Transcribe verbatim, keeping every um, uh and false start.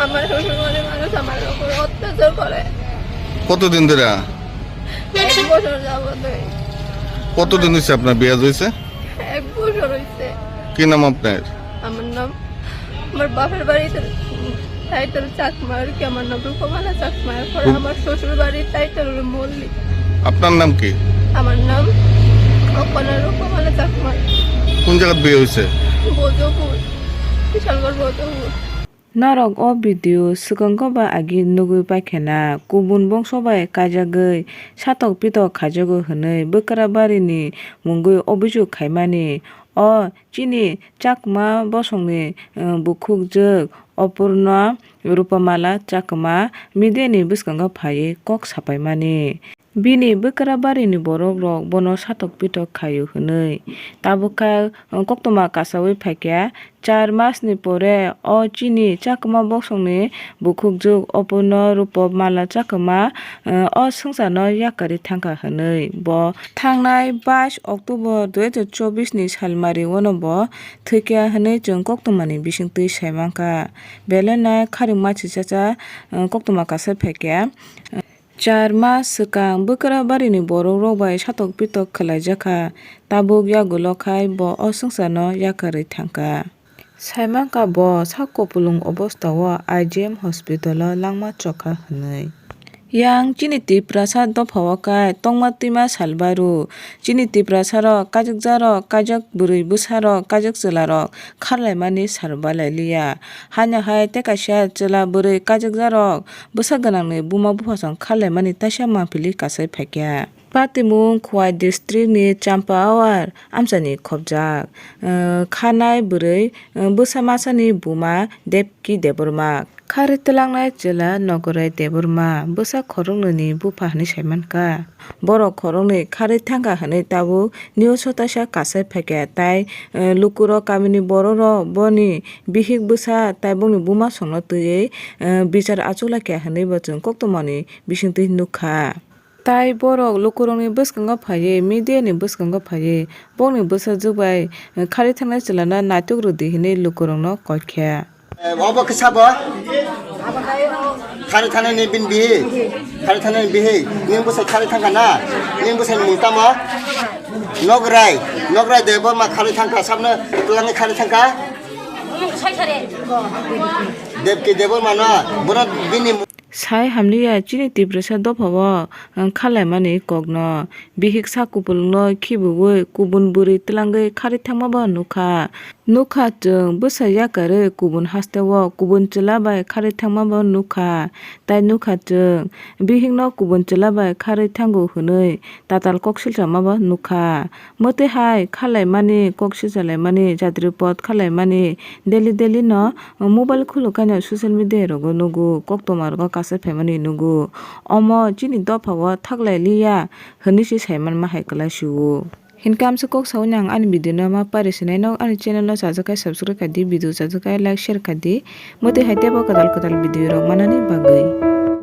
আমার শ্বশুর বাড়ির মানুষ আমার উপর অত্যাচার করে। কতদিন ধরে? এক বছর যাবত। কতদিন হয়েছে আপনার বিয়ে হয়েছে? এক বছর হয়েছে। কি নাম আপনার? আমার নাম, আমার বাপের বাড়িতে টাইটেল চাকমা, আর কি, আমার নাম রূপমালা চাকমা। এখন রূপ- আমার শ্বশুর বাড়ির টাইটেল হলো মল্লিক। আপনার নাম কি? আমার নাম অপনা রূপমালা চাকমা। কোন জায়গাত বিয়ে হয়েছে? বৌদ্ধপুর, বিশালগড় বৌদ্ধপুর। Norok o video swkango ba agi nugwi paikha na, kubun bongso bai kaijagwi satok pitok khaijago hwnwi Bwkrabari ni mungwi obhijog khaimani. O chini Chakma bosongni, eh, bukhukjwk Opurna Rupamala Chakma media ni bwskango phaiwi kok sapaimani. Bini Bwkrabari ni borok rok bono satok pitok khaio hwnwi. Tabuk kha, eh, koktwma kasaui phaikha. Char mas ni pore o chini Chakma bosongni bukhukjwk Opurna Rupamala Chakma, eh, o swngcharno yakarwi thangkha hwnwi. Bo thangnai bais October dui hajar chobbish ni salmari o no bo thwikha hwnwi chwng koktwmani bisingtwi saimankha. Belai nai kharwi masichacha, eh, koktwma kasai phaikha. Char mas swkang Bwkrabari ni borok rok bai satok pitok khwlaijakha, tabuk yagulo khai bo o swngcharno yakarwi thangkha. Saimankha bo sak kupulung obostao I G M hospital o langma chokha hwnwi. Yang chini Tiprasa dophao kai tongma twima salbairu. Chini Tiprasa rok, kaijakjak rok, kaijak bwrwi bwsa rok, kaijak chwla rok kharlaimani sar balai liya. Haino hai tei kaisa chwla bwrwi kaijakjak rok bwsa gwnangni buma buphasong kharlaimani taisa mangpili kasai phaikha. Patimung Khowai district ni Champawar amchaini khopjak, eh, khanai bwrwi, eh, bwsa masani buma Debki Debbarma. Kharwi twlangnai chwla Nogorai Debbarma bwsa khoroknwini bupha hwnwi saimankha. Borok khoroknwi kharwi thangkha hwnwi tabuk news o taisa kasai phaikha tai, eh, lukurok kamini bororok boni bihik bwsa tai bongni buma songno twiwi, eh, bichar achuk laikha hwnwi bo chwng koktwmani bisingtwi nukha. Tai borok lukurokni bwskango phaiwi, media ni bwskango phaiwi, bongni bwsajwk bai kharwi thangnai chwlano naituk rwdi hwnwi lukurokno kok kha. Eh, obo kisa bo? Kharwi thangnai ni bini bihi? Kharwi thangnai ni bihi? Nini bwsai kharwi thangkha na? Nini bwsai ni mung tamo? Nograi, Nograi Debbarma kharwi thangkha, sabno twlangwi kharwi thangkha? Debki Debbarma no? Bono bini Sai hamliya chini Tiprasa dophao, eh, kharlaimani kokno. Bihik sak kupulungno khibiui kubun bwrwi twlangwi kharwi thangma bo nukha. Nukha chwng bwsa yakarwi kubun hasteo kubun chwla bai kharwi thangma bo nukha. Tai nukha chwng bihikno kubun chwla bai kharwi thango hwnwi tatal kok silchama bo nukha. Mwtwi hai kharlaimani, kok silchalaimani, jatri pot kharlaimani, daily daily no mobile khuluk khaino social media rogo nugo, koktwma rogo kasai phaimani nugo. Omo chini dophao thaklai liya hwnwi se saimanma hai kwlai sio. Hinkhe amsa kok saui nang ani video no ma pari sinai, nok ani channel no chajak khai subscribe khai di, video chajak khai like share khai di. Mwtwi hai teibo kwtal kwtal video rok manani bagwi.